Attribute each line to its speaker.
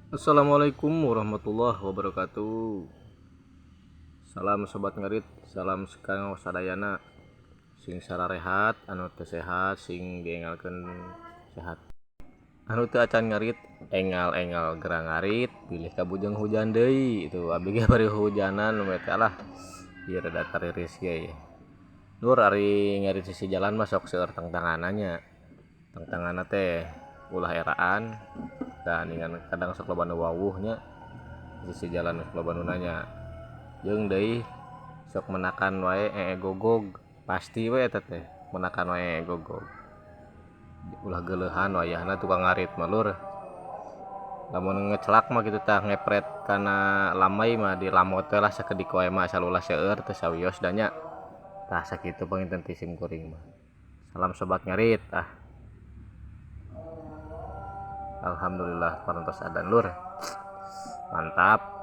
Speaker 1: Assalamualaikum warahmatullahi wabarakatuh. Salam sobat ngarit, salam kanggo sadayana. Sing sararehat, anu teu sehat sing diengalkeun sehat. Anu teu acan ngarit, engal-engal geura ngarit, bilih kabujeng hujan deui. Itu abdi ge bari hujanan we teh lah. Ieu rada tariris ge. Lur, ari ngarit sisi jalan mah sok seueur tangtanganna nya. Tangtanganna teh ulah eraan dan kadang sok loba nu wawuh nya. Sisi jalan sok loba nu nanya. Jeung deui sok menakan wae ee gogog, pasti we eta teh menakan wae ee gogog. Ulah geuleuhan wayahna tukang ngarit mah, lur. Lamun ngecelak mah kitu tah, ngepret kana lamai mah dilamot we lah sakedik wae mah, asal ulah seueur, teu sawios da nya. Tah, sakitu panginten ti sim kuring mah. Salam sobat ngarit ah. Alhamdulillah parantos adan, lur. Mantap.